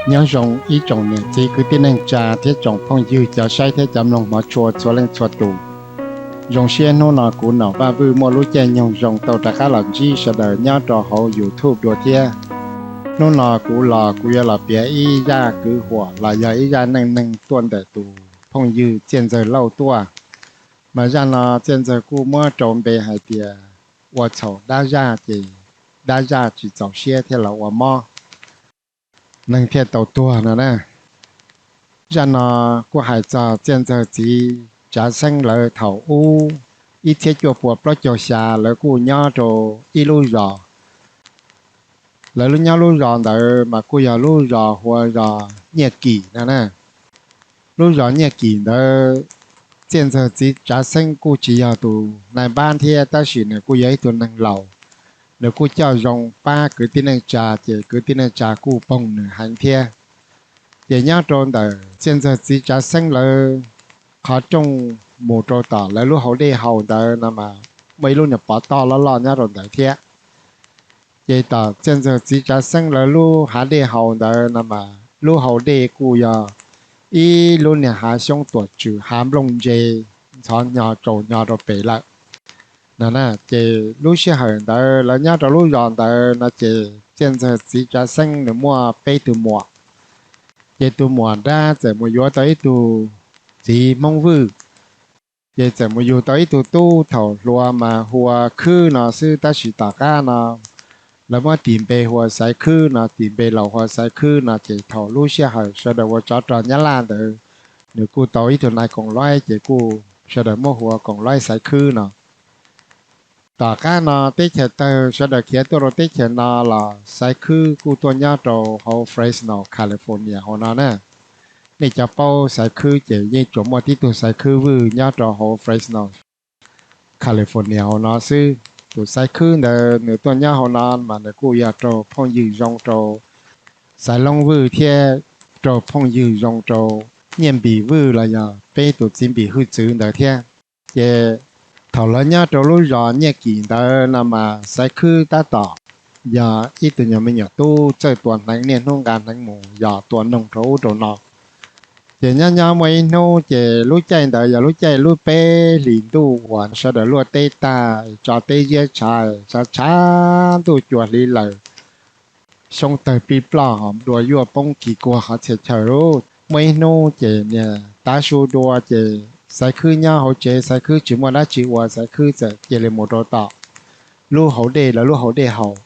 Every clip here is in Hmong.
Nyob zoo ib tsoom niam txiv kwv tij neej tsa thiab tsoom phooj ywg cov saib thiab cov mloog hmov tshua txhua leej txhua tus. Zoo siab hnub no kuv Nom Vaj Vwj muaj lub caij nyoog zoo tau rov qab los ntsib sawv daws nyob rau hauv YouTube dua thiab. Hnub no kuv los kuv yuav los piav ib zaj kwv huam los yog ib zaj neej neeg tuaj ntawm tus phooj ywg Txiaj Ntxawg Lauj tuaj. Mas zaj no Txiaj Ntxawg kuj muab rau npe hais tias ua txhaum dab zaj ces dab zaj tsis txaus siab thiaj los ua mob, neeg thiaj tau tuag no na. Zaj no kuj hais txog Txiaj Ntxawg txiv Tsav Xeeb lawv thaum ub ib txhiab cuaj pua plaub caug xya lawv kuj nyob rau ib lub zos. Lawv lub nyob lub zos ntawd mas kuj yog lub zos hu ua zos Nyiaj Kim no na. Lub zos Nyiaj Kim ntawd, Txiaj Ntxawg txiv Tsav Xeeb kuj tsis yog tus nai npab thiab tab sis nws kuj yog ib tug neeg laus. Nws kuj coj zoo pab kwv tij neej tsa ces kwv tij neej tsa kuj poog nws heev thiab. Ces nyob rau ntawm Txiaj Ntxawg txiv Tsav Xeeb lawv qhov rooj mus rau tom lawv lub hauv dej haus ntawd no mas muaj ib lub nyuam pov toj loj loj nyob rau ntawd thiab. Ces tom Txiaj Ntxawg txiv Tsav Xeeb lawv lub hav dej haus ntawd no mas lub hauv dej kuj yog ib lub niag hav xyoob tuam tswm hav nplooj ntse ntxhov hnyo tsaus hnyo rau pem lawm no na. Ces lub sij hawm ntawd lawv nyob rau lub zos ntawd no ces Txiaj Ntxawg txiv Tsav Xeeb nws muaj peb tug muam. Ces tus muam dab txawm mus yuav tau ib tug txiv Hmoob Vwj. Ces txawm mus yug tau ib tug tub thaum hluas mas hu ua Khwb no xwb tab sis tom qab no lawv muab tis npe hu ua Xaiv Khwb no, tis npe laus hu ua Xaiv Khwb no ces thaum lub sij hawm sawv daws ua tsov rog Nyab Laj ntawd nws kuj tau ib tug nai koom luaib ces kuj sawv daws muab hu ua koom luaib Xaiv Khwb no. Tom qab no teb chaws tawg sawv daws khiav tuaj rau teb chaws no los Xaiv Khwb kuj tuaj nyob rau hauv Fresno, California hauv no na. Nej cov paub Xaiv Khwb ces yeej tsuas muaj tib tug Xaiv Khwb Vwj nyob rau hauv Fresno, California hauv no xwb. Tus Xaiv Khwb ntawd nws tuaj nyob hauv no mas nws kuj yog raug phooj ywg zoo rau Xaiv Loob Vwj thiab raug phooj ywg zoo rau Nyiaj Npis Vwj los yog peb tus txiv Npis Hwj Txwv ntawd thiab. Ces thaum lawv nyob rau lub zos Nyiaj Kim ntawd no mas Xaiv Khwb tab tom yog ib tug nyuag me nyuam tub txawj tua hneev, niaj hnub nqa hneev mus yos tua noog rau ub rau no. Ces nyob nyob muaj ib hnub ces lub caij ntawd yog lub caij lub peb hlis ntuj uas sawv daws luaj teb tag tso teb ziab tshav, tshav tshav ntuj cua hliv lawm, xyoob tawg pib ploj ho dua yuaj poob kis kuag qhov txhia chaw lauj. Muaj ib hnub ces niag tav su dua ces Xaiv Khwb nyob hauv tsev, Xaiv Khwb tsis muaj dab tsi ua, Xaiv Khwb txawm cia li mus rau tom lub hauv dej, lawv lub hauv dej haus.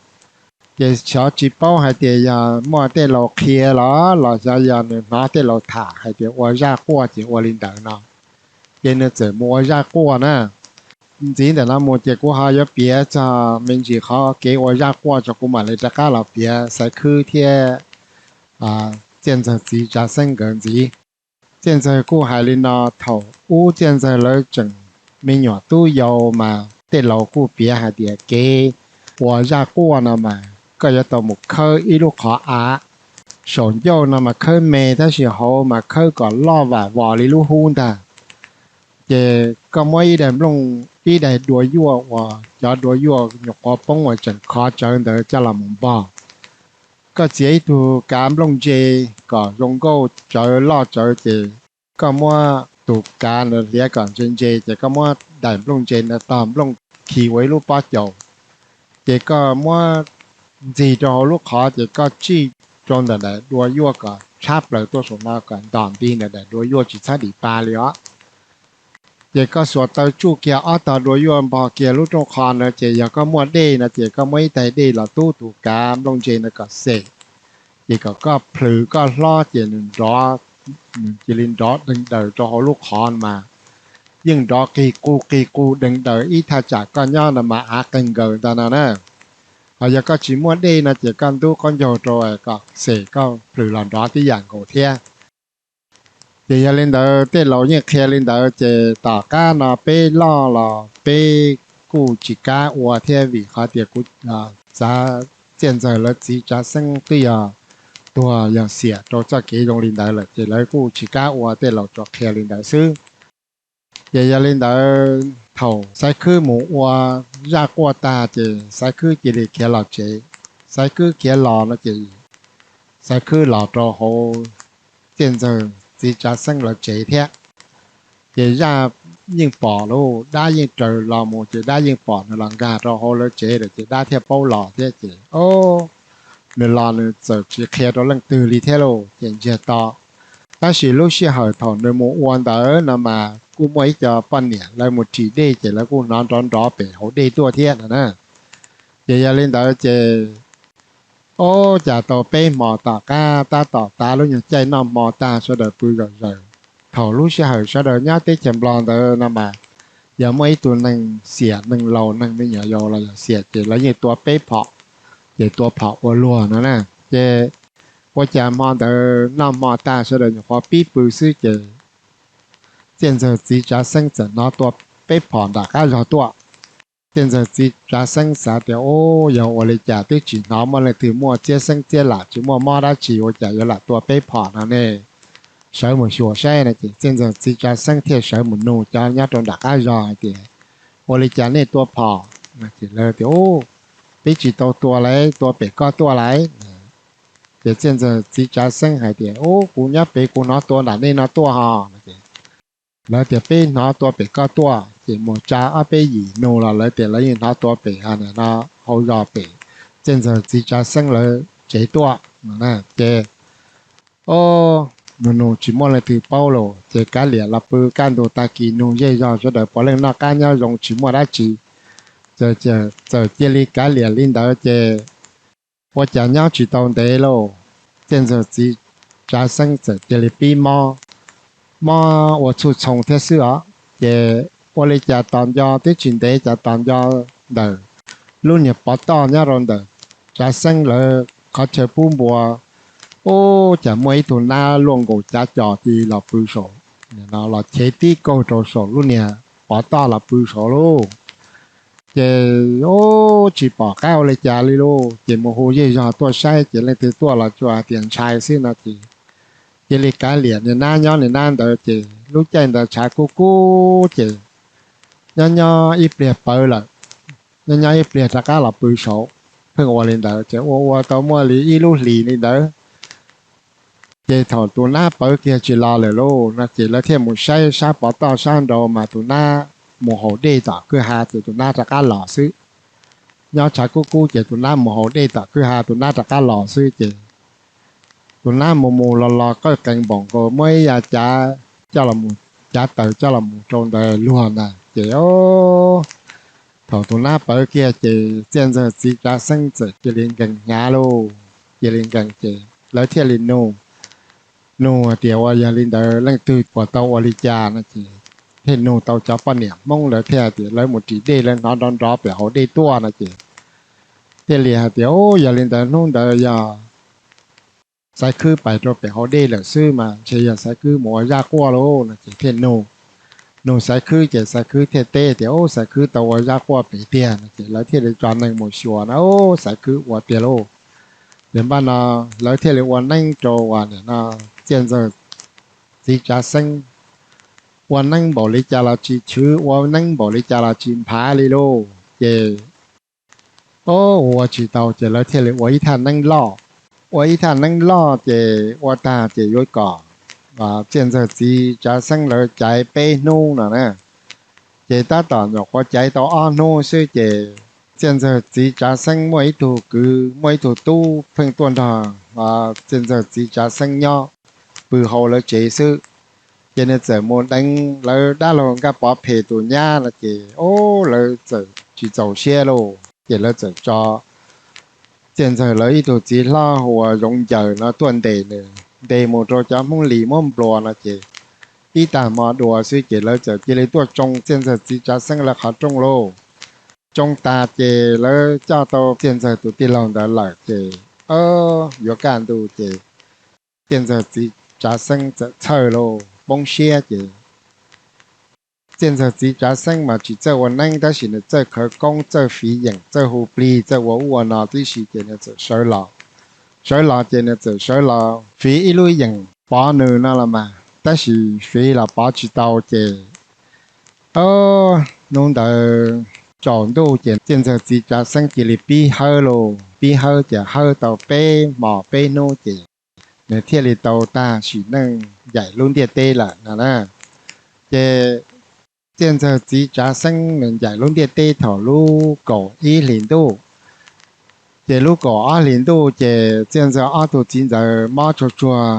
Ces xyov tsis paub hais tias yog muaj tej laus qhia los los xyov yog nws hnov tej laus tham hais tias ua zaj quaj ces ua li ntawd no. Ces nws txawm mus ua zaj quaj na. Ntxiv ntawm no mus ces kuv ho yuav piav txog me ntsis qhov kev ua zaj quaj tso kuv mam li rov qab los piav Xaiv Khwb thiab Txiaj Ntxawg txiv Tsav Xeeb nkawd ntxiv. Txiaj Ntxawg kuj hais li no, thaum ub Txiaj Ntxawg lawv tseem me nyuam tub yau mas tej laus kuj piav hais tias kev ua zaj quaj no mas koj yuav tau mus khawb ib lub qhov av saum ncauj no mas khawb me tab sis hauv mas khawb kom loj vam vos li lub hub ntag. Ces koj muab ib daig nplooj, ib daig dua yuaj uas cov dua yuaj nyuam qhuav poob uas tseem khov tsawv ntawd coj los mus npog. Koj txiav ib tug kav nplooj ntse kom zoo nkauj tsawv loj tsawv ces koj muab tus kav ntawd hliav kom ntse ntse ces koj muab daim nplooj ntse ntawd tog nplooj khi ua ib lub pob caus. Ces koj muab ntxig rau hauv lub qhov ces koj tsij rau ntawm daim dua yuaj kom tshab plaws tuaj saum no kom ntom nti ntawm daim dua yuaj tsis txhob dim pa li os. Ces koj xuas taw tsuj kiag ob tog dua yuaj npog kiag lub rooj qhov ntawd ces yog koj muaj dej no ces koj muab ib taig dej los tub tus kav nplooj ntse ntawd kom xem. Ces kom koj plhws koj hlob ces nws nrov, nws cia li nrov deeg daws rau hauv lub qhov mas yeej nrov qig qug qig qug deeg daws ib thaj tsam koj nyob no mas av qeeg nkaws ntag no na. Ho yog koj tsis muaj dej no ces koj ntub qaub ncaug rau kom xem koj plhws los nrov tib yam nkaus thiab. Ces yog li ntawd tej laus yeej qhia li ntawd ces tom qab no peb loj los peb kuj tsis kam ua thiab vim qhov tias kuv xav Txiaj Ntxawg lawv txiv Tsav Xeeb twb yog tuag yog xiam rau txoj kev zoo li ntawd lawm ces lawv kuj tsis kam ua, tej laus tsuas qhia li ntawd xwb. Ces yog li ntawd thaum Xaiv Khwb mus ua zaj quaj tag ces Xaiv Khwb cia li khiav los tsev. Xaiv Khwb khiav los no ces Xaiv Khwb los rau hauv Txiaj Ntxawg txiv Tsav Xeeb lawv tsev thiab. Ces zaj yeej pom lauj, dab yeej raws los mus ces dab yeej pom nws los nkag rau hauv lawv tsev lawm ces dab thiaj paub los thiab ces, o, nws los nws txawm tsis qhia rau leej twg li thiab lauj, ces ntsiag to. Tab sis lub sij hawm thaum nws mus ua ntawd no mas kuj muaj ib co poj niam lawv mus ris dej ces lawv kuj hnov nrov nrov pem hauv dej tuaj thiab no na. Ces yog li ntawd ces, o, cas tau peb hmo tom qab tab tom tav lub nyuag caij noj hmo tag sawv daws pw zom zaws. Thaum lub sij hawm sawv daws nyob teb chaws Nplog ntawd no mas yog muaj ib tug neeg xiam, neeg laus neeg me nyuam yaus los yog xiam ces lawv yeej tua peb phom, ces tua phom ua luag no na. Ces ua cas hmo ntawd noj hmo tag sawv daws nyuam qhuav pib pw xwb ces Txiaj Ntxawg txiv Tsav Xeeb txawm hnov tua peb phom nram qab zog tuaj. Txiaj Ntxawg txiv Tsav Xeeb xav tias, u, yog ua li cas twb tsis hnov muaj leej twg muaj txiab xeeb txiab lam, tsis muaj mob dab tsi ua cas yuav lam tua peb phom no ne? Sawv mus xyuas saib no ces Txiaj Ntxawg txiv Tsav Xeeb thiaj sawv mus nug cov nyob rau nram qab zog hais tias, ua li cas nej tua phom? Ces lawv tias, u, peb tsis tau tua lauj, tua pem koj tuaj lauj. Ces Txiaj Ntxawg txiv Tsav Xeeb hais tias, u, kuv nyob pem kuv hnov tua nram nej no tuaj ho. Lawv tias peb hnov tua pem koj tuaj, ces mus tsa ob peb yim nug los lawv tias lawv yeej hnov tua pem no hauv zos pem Txiaj Ntxawg txiv Tsav Xeeb lawv tsev tuaj no na. Ces, o, nug nug tsis muaj leej twg paub los ces kav liam los pw, kaj ntug tag kis nug zej zog sawv daws puav leej noj qab nyob zoo tsis muaj dab tsi. Ces txawm cia li kav liam li ntawd ces ua cas nyob tsis tau ntev lauj, Txiaj Ntxawg txiv Tsav Xeeb txawm cia li pib mob, mob ua txhuj txhoo thiab xwb os. Ces ua li cas tos nco twb tsis ntev cas tos nco ntawm lub niag pov toj nyob rau ntawm Tsav Xeeb lawv qhov chaw pub npua, ub, cas muaj ib tug nab luaj nkaus cav cos tis los pw saum, los chev tib kaug rau saum lub niag pov toj los pw saud lauj. Ces, ub, tsis pom qab ua li cas li lauj, ces mus hu zej zog tuaj saib ces leej twg tuaj los tsuas hais tias ntshai xwb no ces cia li kav liam niag nab nyob niag nab ntawd ces lub caij ntawd tshav kub kub ces nyob nyob ib pliag pawv lawm, nyob nyob ib pliag rov qab los pw saud. Pheej ua li ntawd ces ua ua tau muaj li ib lub hlis li ntawd. Ces thaum tus nab pawv kiag tsis los lawm lauj no ces lawv thiaj mus saib sab pov toj sab nraud mas tus nab mus haus dej tom kwj ha ces tus nab rov qab los xwb. Nyob tshav kub kub ces tus nab mus haus dej tom kwj ha tus nab rov qab los xwb ces tus nab mus mus los los qawj qees npaum nkaus muab ib yav cav coj los mus, cav taws coj los mus rau ntawd luag ntag ces, o, thaum tus nab pawv kiag ces Txiaj Ntxawg txiv Tsav Xeeb txawm cia li nkees hnyav lauj, cia li nkees ces lawv thiaj li nug, nug hais tias ua yog li ntawd leej twg puas tau ua li cas no ces thiaj nug tau cov poj niam Hmoob lawv thiaj tias lawv mus ris dej lawv hnov nrov nrov pem hauv dej tuaj no ces thiaj li hais tias, u, yog li ntawd hnub ntawd yog Xaiv Khwb pais rau pem hauv dej lawm xwb mas ntshe yog Xaiv Khwb mus ua zaj quaj lauj no ces thiaj nug, nug Xaiv Khwb ces Xaiv Khwb thiaj teb tias, u, Xaiv Khwb tau ua zaj quaj pem tiag no ces lawv thiaj li tso neeg mus xyuas na, u, Xaiv Khwb ua tiag lauj. Ces npaj no lawv thiaj li ua neeb rau uas nim no Txiaj Ntxawg txiv Tsav Xeeb, ua neeb npaum li cas los tsis chwv, ua neeb npaum li cas los tsis nphav li lauj. Ces, o, ua tsis tau ces lawv thiaj li ua ib thaj neeb loj. Ua ib thaj neeb loj ces ua tag ces yuav kom Txiaj Ntxawg txiv Tsav Xeeb lawv caiv peb hnub no na. Ces tab tom nyuam qhuav caiv tau ob hnub xwb ces Txiaj Ntxawg txiv Tsav Xeeb muaj ib tug kwv, muaj ib tug tub pheej tuaj nrog Txiaj Ntxawg txiv Tsav Xeeb nyob pw hauv lawv tsev xwb. Ces nws txawm mus deev lawv dab laug Nkaj Pov Phem tus nyab no ces, o, lawv txawm tsis txaus siab lauj. Ces lawv txawm tso Txiaj Ntxawg lawv ib tug txiv hlob hu ua Zoov Ncaws no tuaj ntes nws, ntes mus rau cov Hmoob Lis muab nplua no ces ib tag hmo dua xwb ces lawv txawm cia li tuaj tsoo Txiaj Ntxawg txiv Tsav Xeeb lawv qhov rooj lauj. Tsoo tas ces lawv coj tau Txiaj Ntxawg tus tij laug ntawd lawm ces, o, yuav kaj ntug ces Txiaj Ntxawg txiv Tsav Xeeb txawm txhawj lauj, poob siab ces Txiaj Ntxawg txiv Tsav Xeeb mas tsis txawj ua neeb tab sis nws txawj khawv koob, txawj fiv yeem, txawj hu plig, txawj ua ub ua no tib si ces nws txawm sawv los. Sawv los ces nws txawm sawv los fiv ib lub yeem pov nws no los mas tab sis fiv los pov tsis tau ces, o, hnub ntawd tsaus ntuj ces Txiaj Ntxawg txiv Tsav Xeeb cia li pib hawb lauj, pib hawb ces hawb tau peb hmo peb hnub ces nws thiaj li tau tag sim neej ncaim lub ntiaj teb lawm no na. Ces Txiaj Ntxawg txiv Tsav Xeeb nws ncaim lub ntiaj teb thaum lub kaum ib hlis ntuj. Ces lub kaum ob hlis ntuj ces Txiaj Ntxawg ob tug txiv ntxawm mob tsuag tsuag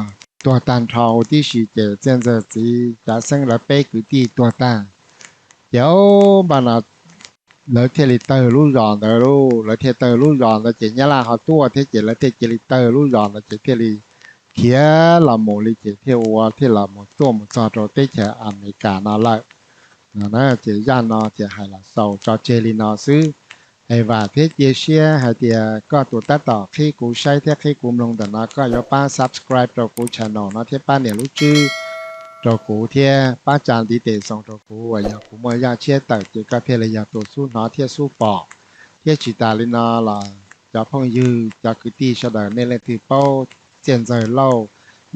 tuag tag nrho huv tib si, ces Txiaj Ntxawg txiv Tsav Xeeb lawv peb kwv tij tuag tag. Ces o, npaj no lawv thiaj li tawg lub zos ntawd lauj, lawv thiaj tawg lub zos ntawd ces Nyab Laj ho tuaj thiab ces lawv thiaj cia li tawg lub zos ntawd ces thiaj li khiav los mus li ces thiaj ua thiaj los mus tuaj mus txog rau teb chaws Amelikas no lawm. No ces zaj no ces hais los xaus tso tseg li no xwb. Es vam thiab cia siab hais tias koj tus tab tom qhib kuv saib thiab qhib kuv mloog ntawm no koj yuav pab subscribe rau kuv channel no thiab pab nias lub tswb rau kuv thiab pab tsa ntiv tes xoo rau kuv uas yog kuv muaj zaj tshiab tawm ces koj thiaj li yog tus xub hnov thiab xub pom. Thiab tsis tas li no los cov phooj ywg cov kwv tij sawv daws nej leej twg paub Txiaj Ntxawg Lauj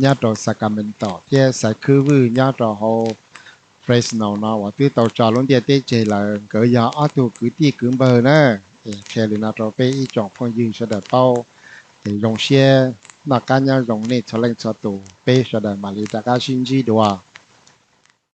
nyob rau Sacramento thiab Xaiv Khwb Vwj nyob rau hauv Fresno no uas twb tau tso lub ntiaj teb tseg lawm, nkawd yog ob tug kwv tij kwv npawg na. Es qhia li no rau peb ib tsoom phooj ywg sawv daws paub. Es zoo siab noj qab nyob zoo nej txhua leej txhua tus, peb sawv daws mam li rov qab sib ntsib dua.